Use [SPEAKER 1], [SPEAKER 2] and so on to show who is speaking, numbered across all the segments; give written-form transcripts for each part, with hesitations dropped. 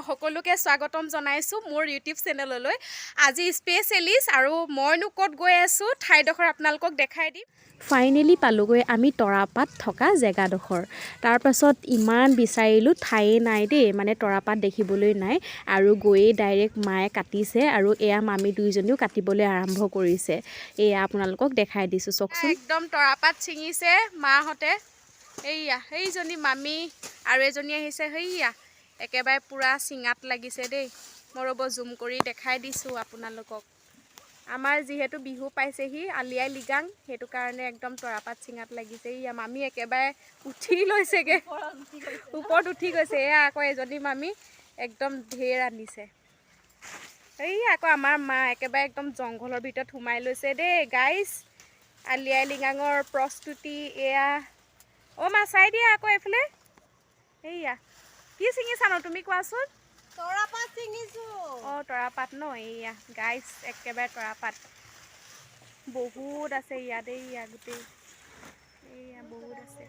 [SPEAKER 1] সকলোকে স্বাগতম জনাইছোঁ মোৰ ইউটিউব চেনেললৈ। আজি স্পেচিয়েলিষ্ট আৰু মইনো ক'ত গৈ আছোঁ, ঠাইডোখৰ আপোনালোকক দেখাই দিম। ফাইনেলি পালোগৈ আমি তৰাপাত থকা জেগাডোখৰ। তাৰপাছত ইমান বিচাৰিলোঁ, ঠায়ে নাই দেই, মানে তৰাপাত দেখিবলৈ নাই। আৰু গৈয়ে ডাইৰেক্ট মায়ে কাটিছে আৰু এয়া মামী দুইজনীও কাটিবলৈ আৰম্ভ কৰিছে। এয়া আপোনালোকক দেখাই দিছোঁ, চাওকচোন। একদম তৰাপাত ছিঙিছে মাহঁতে। এইয়া সেইজনী মামী আৰু এজনী আহিছে। সেইয়া একেবাৰে পূৰা চিঙাত লাগিছে দেই। মই ৰ'ব, জুম কৰি দেখাই দিছোঁ আপোনালোকক। আমাৰ যিহেতু বিহু পাইছেহি, আলি আই লৃগাং, সেইটো কাৰণে একদম তৰাপাত চিঙাত লাগিছে। এইয়া মামী একেবাৰে উঠি লৈছেগৈ, ওপৰত উঠি গৈছে। এয়া আকৌ এজনী মামী একদম ঢেৰ আনিছে। এইয়া আকৌ আমাৰ মা একেবাৰে একদম জংঘলৰ ভিতৰত সোমাই লৈছে দেই। গাইজ, আলি আই লৃগাঙৰ প্ৰস্তুতি এয়া। অ' মা, চাই দিয়া আকৌ এইফালে। এইয়া কি ছিঙিছা ন তুমি, কোৱাচোন?
[SPEAKER 2] তৰাপাত ছিঙিছো।
[SPEAKER 1] অঁ, তৰাপাত ন। এইয়া গাইজ, একেবাৰে তৰাপাত বহুত আছে ইয়াত। এইয়া গোটেই, এইয়া বহুত আছে।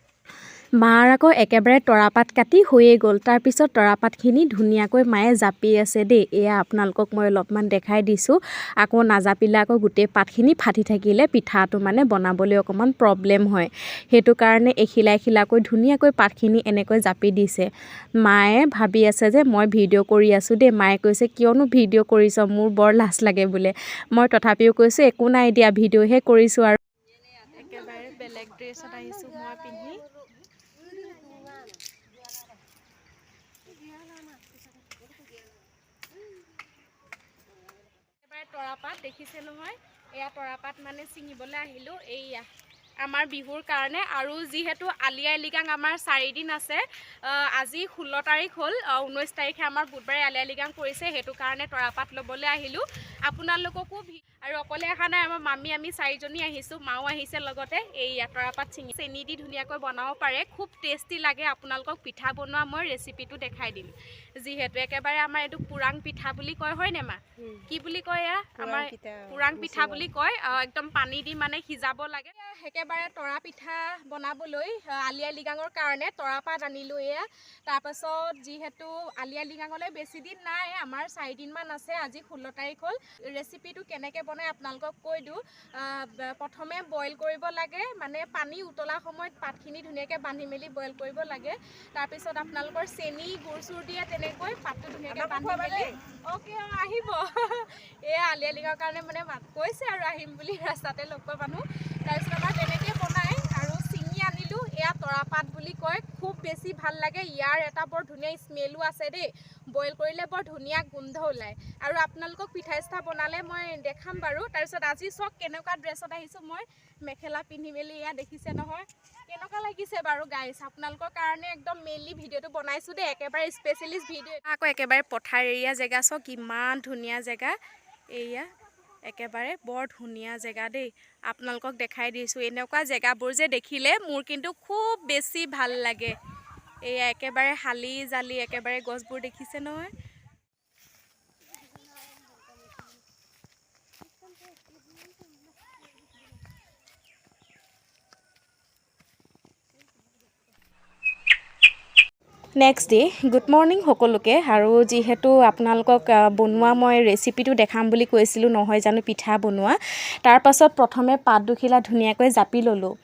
[SPEAKER 1] মাৰ আকৌ একেবাৰে তৰাপাত কাটি হৈয়ে গ'ল। তাৰপিছত তৰাপাতখিনি ধুনীয়াকৈ মায়ে জাপি আছে দেই। এয়া আপোনালোকক মই অলপমান দেখাই দিছোঁ। আকৌ নাজাপিলে আকৌ গোটেই পাতখিনি ফাটি থাকিলে পিঠাটো মানে বনাবলৈ অকণমান প্ৰব্লেম হয়। সেইটো কাৰণে এখিলা এখিলাকৈ ধুনীয়াকৈ পাতখিনি এনেকৈ জাপি দিছে। মায়ে ভাবি আছে যে মই ভিডিঅ' কৰি আছোঁ দেই। মায়ে কৈছে, "কিয়নো ভিডিঅ' কৰিছ? মোৰ বৰ লাজ লাগে" বোলে। মই তথাপিও কৈছোঁ, "একো নাই দিয়া, ভিডিঅ'হে কৰিছোঁ।" আৰু একেবাৰে বেলেগ ড্ৰেছত আহিছোঁ মই পিন্ধি। একেবাৰে তৰাপাত দেখিছে নহয়? এয়া তৰাপাত মানে ছিঙিবলৈ আহিলোঁ এইয়া আমাৰ বিহুৰ কাৰণে। আৰু যিহেতু আলি আই লৃগাং আমাৰ 4 দিন আছে, আজি 16 তাৰিখ হ'ল, 19 তাৰিখে আমাৰ বুধবাৰে আলি আই লৃগাং পৰিছে। সেইটো কাৰণে তৰাপাত ল'বলৈ আহিলোঁ। আপোনালোককো আৰু অকলে অহা নাই, আমাৰ মামী, আমি চাৰিজনী আহিছোঁ, মাও আহিছে লগতে। এইয়া তৰাপাত ছিঙি চেনি দি ধুনীয়াকৈ বনাব পাৰে, খুব টেষ্টি লাগে। আপোনালোকক পিঠা বনোৱা মই ৰেচিপিটো দেখাই দিম। যিহেতু একেবাৰে আমাৰ এইটো পুৰাং পিঠা বুলি কয়, হয়নে মা? কি বুলি কয় এয়া আমাৰ? পুৰাং পিঠা বুলি কয়। একদম পানী দি মানে সিজাব লাগে। একেবাৰে তৰা পিঠা বনাবলৈ আলি আই লৃগাঙৰ কাৰণে তৰাপাত আনিলোঁ এয়া। তাৰপাছত যিহেতু আলি আই লৃগাঙলৈ বেছি দিন নাই আমাৰ, 4 দিনমান আছে। আজি 16 তাৰিখ হ'ল। ৰেচিপিটো কেনেকৈ বনাই আপোনালোকক কৈ দিওঁ। প্ৰথমে বইল কৰিব লাগে, মানে পানী উতলা সময়ত পাতখিনি ধুনীয়াকৈ বান্ধি মেলি বইল কৰিব লাগে। তাৰপিছত আপোনালোকৰ চেনি, গুৰ চুৰ দিয়ে তেনেকৈ পাতটো ধুনীয়াকৈ বান্ধি মেলি। অ'কে, অঁ, আহিব। এয়া আলি আই লৃগাঙৰ কাৰণে মানে মাত কৈছে আৰু আহিম বুলি, ৰাস্তাতে লগ পোৱা মানুহ। তাৰপিছত আমাৰ তেনেকৈ বনায় আৰু ছিঙি আনিলোঁ। এয়া তৰাপাত বুলি কয়, খুব বেছি ভাল লাগে। ইয়াৰ এটা বৰ ধুনীয়া স্মেলো আছে দেই। বইল কৰিলে বৰ ধুনীয়া গোন্ধ ওলায়। আৰু আপোনালোকক পিঠা চিঠা বনালে মই দেখাম বাৰু। তাৰপিছত আজি চাওক কেনেকুৱা ড্ৰেছত আহিছোঁ মই, মেখেলা পিন্ধি মেলি। এয়া দেখিছে নহয়, কেনেকুৱা লাগিছে বাৰু গাইছ? আপোনালোকৰ কাৰণে একদম মেইনলি ভিডিঅ'টো বনাইছোঁ দেই, একেবাৰে স্পেচিয়েলিষ্ট ভিডিঅ'। আকৌ একেবাৰে পথাৰ এৰিয়া জেগা, চাওক কিমান ধুনীয়া জেগা। এয়া একেবাৰে বৰ ধুনীয়া জেগা দেই। আপোনালোকক দেখাই দিছোঁ। এনেকুৱা জেগাবোৰ যে দেখিলে মোৰ কিন্তু খুব বেছি ভাল লাগে। এয়া একেবাৰে হালি জালি একেবাৰে গছবোৰ দেখিছে নহয়? নেক্সট ডে, গুড মৰ্ণিং সকলোকে। আৰু যিহেতু আপোনালোকক বনোৱা মই ৰেচিপিটো দেখাম বুলি কৈছিলোঁ, নহয় জানো, পিঠা বনোৱা। তাৰপাছত প্ৰথমে পাত দুখিলা ধুনীয়াকৈ জাপি ল'লোঁ।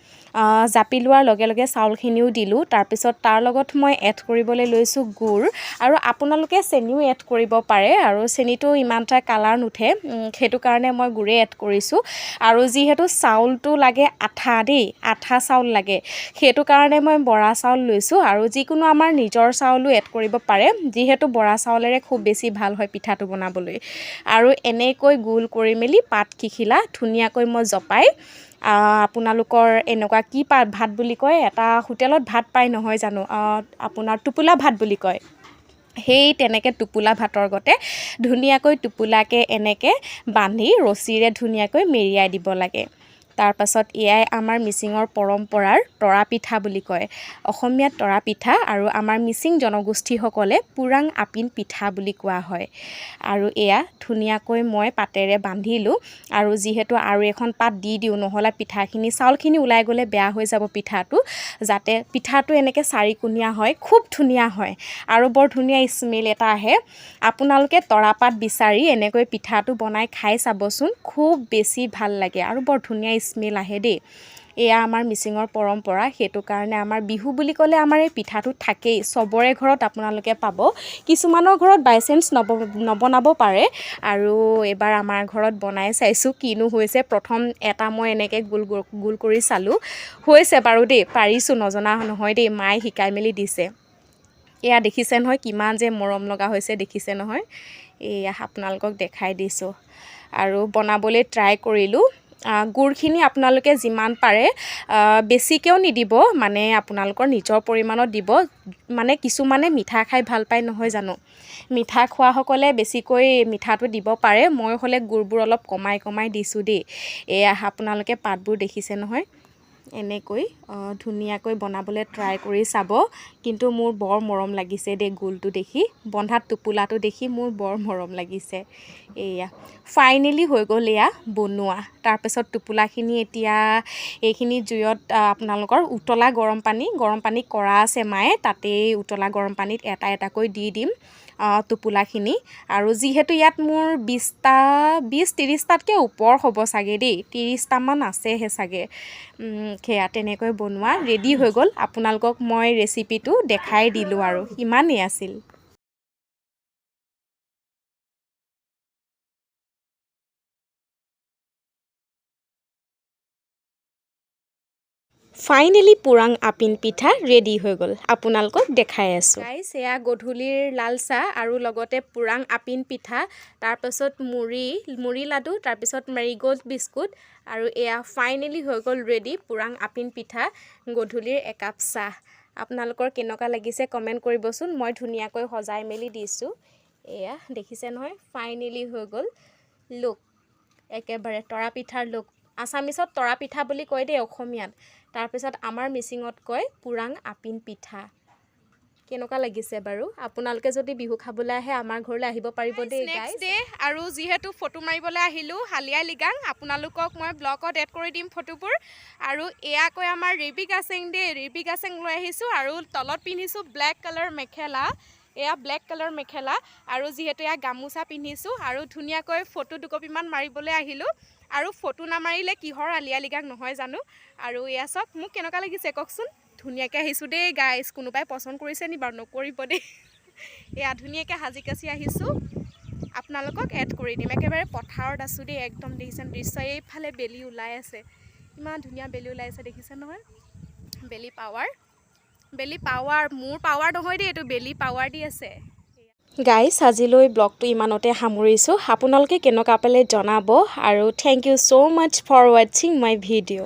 [SPEAKER 1] জাপি লোৱাৰ লগে লগে চাউলখিনিও দিলোঁ। তাৰপিছত তাৰ লগত মই এড কৰিবলৈ লৈছোঁ গুৰ আৰু আপোনালোকে চেনিও এড কৰিব পাৰে। আৰু চেনিটো ইমান এটা কালাৰ নুঠে, সেইটো কাৰণে মই গুৰেই এড কৰিছোঁ। আৰু যিহেতু চাউলটো লাগে আঠা দেই, আঠা চাউল লাগে, সেইটো কাৰণে মই বৰা চাউল লৈছোঁ। আৰু যিকোনো আমাৰ নিজৰ চাউলো এড কৰিব পাৰে, যিহেতু বৰা চাউলেৰে খুব বেছি ভাল হয় পিঠাটো বনাবলৈ। আৰু এনেকৈ গোল কৰি মেলি পাত খিখিলা ধুনীয়াকৈ মই জপাই আপোনালোকৰ এনেকুৱা কি পাত ভাত বুলি কয়, এটা হোটেলত ভাত পায় নহয় জানো, আপোনাৰ টোপোলা ভাত বুলি কয়, সেই তেনেকৈ টোপোলা ভাতৰ গতে ধুনীয়াকৈ টোপোলাকৈ এনেকৈ বান্ধি ৰছীৰে ধুনীয়াকৈ মেৰিয়াই দিব লাগে। তাৰপাছত এয়াই আমাৰ মিচিঙৰ পৰম্পৰাৰ তৰা পিঠা বুলি কয়, অসমীয়াত তৰা পিঠা আৰু আমাৰ মিচিং জনগোষ্ঠীসকলে পুৰাং আপিন পিঠা বুলি কোৱা হয়। আৰু এয়া ধুনীয়াকৈ মই পাতেৰে বান্ধিলোঁ আৰু যিহেতু আৰু এখন পাত দি দিওঁ, নহ'লে পিঠাখিনি চাউলখিনি ওলাই গ'লে বেয়া হৈ যাব পিঠাটো। যাতে পিঠাটো এনেকৈ চাৰিকোণীয়া হয়, খুব ধুনীয়া হয় আৰু বৰ ধুনীয়া স্মেল এটা আহে। আপোনালোকে তৰাপাত বিচাৰি এনেকৈ পিঠাটো বনাই খাই চাবচোন, খুব বেছি ভাল লাগে আৰু বৰ ধুনীয়া স্মেল আহে দেই। এয়া আমাৰ মিচিঙৰ পৰম্পৰা, সেইটো কাৰণে আমাৰ বিহু বুলি ক'লে আমাৰ এই পিঠাটো থাকেই। চবৰে ঘৰত আপোনালোকে পাব, কিছুমানৰ ঘৰত বাই চান্স নবনাব পাৰে। আৰু এইবাৰ আমাৰ ঘৰত বনাই চাইছোঁ কিনো হৈছে। প্ৰথম এটা মই এনেকৈ গোল গোল গোল কৰি চালোঁ, হৈছে বাৰু দেই, পাৰিছোঁ, নজনা নহয় দেই, মায়ে শিকাই মেলি দিছে। এয়া দেখিছে নহয় কিমান যে মৰম লগা হৈছে, দেখিছে নহয়? এয়া আপোনালোকক দেখাই দিছোঁ আৰু বনাবলৈ ট্ৰাই কৰিলোঁ। গুড়খিনি আপোনালোকে যিমান পাৰে বেছিকৈও নিদিব, মানে আপোনালোকৰ নিজৰ পৰিমাণত দিব। মানে কিছুমানে মিঠা খাই ভাল পায় নহয় জানো, মিঠা খোৱাসকলে বেছিকৈ মিঠাটো দিব পাৰে। মই হ'লে গুড়বোৰ অলপ কমাই কমাই দিছোঁ দেই। এয়া আপোনালোকে পাতবোৰ দেখিছে নহয়, এনেকৈ ধুনীয়াকৈ বনাবলৈ ট্ৰাই কৰি চাব। কিন্তু মোৰ বৰ মৰম লাগিছে দেই গোলটো দেখি, বন্ধাত টোপোলাটো দেখি মোৰ বৰ মৰম লাগিছে। এয়া ফাইনেলি হৈ গ'ল এয়া বনোৱা। তাৰপিছত টোপোলাখিনি এতিয়া এইখিনি জুইত আপোনালোকৰ উতলা গৰম পানী কৰা আছে মায়ে, তাতেই উতলা গৰম পানীত এটা এটাকৈ দি দিম টোপোলাখিনি। আৰু যিহেতু ইয়াত মোৰ 20টা, 20-30টাতকৈ ওপৰ হ'ব চাগে দেই, 30টামান আছেহে চাগে। সেয়া তেনেকৈ বনোৱা ৰেডি হৈ গ'ল। আপোনালোকক মই ৰেচিপিটো দেখাই দিলোঁ আৰু ইমানেই আছিল। ফাইনেলি পুৰাং আপিন পিঠা ৰেডি হৈ গ'ল, আপোনালোকক দেখাই আছোঁ। গাইছ, এয়া গধূলিৰ লাল চাহ আৰু লগতে পুৰাং আপিন পিঠা, তাৰপাছত মুড়ি মুড়ি লাডু, তাৰপিছত মেৰিগ'ল্ড বিস্কুট আৰু এয়া ফাইনেলি হৈ গ'ল ৰেডি পুৰাং আপিন পিঠা, গধূলিৰ একাপ চাহ। আপোনালোকৰ কেনেকুৱা লাগিছে কমেণ্ট কৰিবচোন। মই ধুনীয়াকৈ সজাই মেলি দিছোঁ। এয়া দেখিছে নহয়, ফাইনেলি হৈ গ'ল লুক, একেবাৰে তৰা পিঠাৰ লুক। আছামিছত তৰা পিঠা বুলি কয় দেই অসমীয়াত, তাৰপিছত আমাৰ মিচিঙত কয় পুৰাং আপিন পিঠা। কেনেকুৱা লাগিছে বাৰু? আপোনালোকে যদি বিহু খাবলৈ আহে, আমাৰ ঘৰলৈ আহিব পাৰিব দেই। নেক্সট ডে আৰু যিহেতু ফটো মাৰিবলৈ আহিলোঁ হালিয়াই লিগাং, আপোনালোকক মই ব্লগত এড কৰি দিম ফটোবোৰ। আৰু এয়াকৈ আমাৰ ৰিবি গাছেং দেই, ৰিবি গাছেং লৈ আহিছোঁ আৰু তলত পিন্ধিছোঁ ব্লেক কালাৰ মেখেলা। এয়া ব্লেক কালাৰ মেখেলা আৰু যিহেতু এয়া গামোচা পিন্ধিছোঁ আৰু ধুনীয়াকৈ ফটো দুকপিমান মাৰিবলৈ আহিলোঁ। আৰু ফটো নামাৰিলে কিহৰ আলিয়া লিগাং নহয় জানো? আৰু এয়া চাওক, মোক কেনেকুৱা লাগিছে কওকচোন। ধুনীয়াকৈ আহিছোঁ দেই গাইজ। কোনোবাই পচন্দ কৰিছে নি বাৰু? নকৰিব দেই। এয়া ধুনীয়াকৈ সাজি কাচি আহিছোঁ, আপোনালোকক এড কৰি দিম। একেবাৰে পথাৰত আছোঁ দেই, একদম দেখিছে দৃশ্য। এইফালে বেলি ওলাই আছে, ইমান ধুনীয়া বেলি ওলাই আছে, দেখিছে নহয়? বেলি পাৱাৰ, বেলি পাৱাৰ, মোৰ পাৱাৰ নহয় দেই, এইটো বেলি পাৱাৰ দি আছে। গাইজ, আজিলৈ ব্লগটো ইমানতে সামৰিছোঁ। আপোনালোকে কেনেকুৱা পালে জনাব আৰু thank you so much for watching my video.